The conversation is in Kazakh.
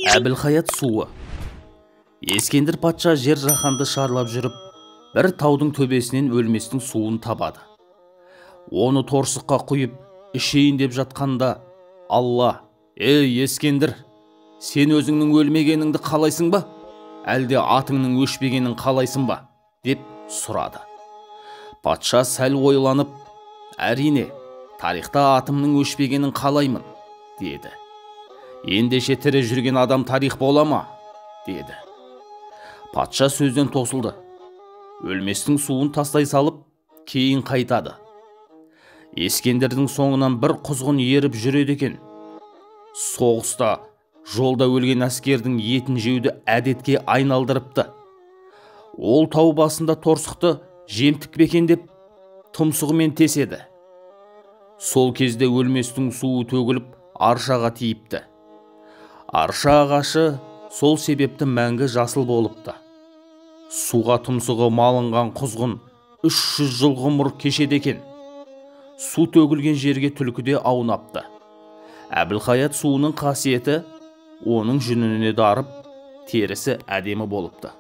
Әбілхаят суы. Ескендір патша жер жаһанды шарлап жүріп, бір таудың төбесінен өлместің суын табады. Оны торсыққа құйып, ішейін деп жатқанда, Алла: «Ей, Ескендір, сен өзіңнің өлмегеніңді қалайсың ба, әлде атыңның өшпегенін қалайсың ба?» деп сұрады. Патша сәл ойланып, «Әрине, тарихта атымның өшпегенін қалаймын», деді. «Ендеше тірі жүрген адам тарих бола ма?» деді. Патша сөзден тосылды. Өлместің суын тастай салып, кейін қайтады. Ескендірдің соңынан бір құзғын еріп жүреді екен. Соғыста жолда өлген әскердің етін жеуді әдетке айналдырыпты. Ол тау басында торсықты жемтік бекен деп тұмсығымен теседі. Сол кезде өлместің суы төгіліп аршаға тиіпті. Арша ағашы сол себепті мәңгі жасыл болыпты. Суға тұмсығы малынған құзғын 300 жыл ғұмыр кешеді екен. Су төгілген жерге түлкі де аунапты. Әбілхаят суының қасиеті оның жүніне дарып, терісі әдемі болыпты.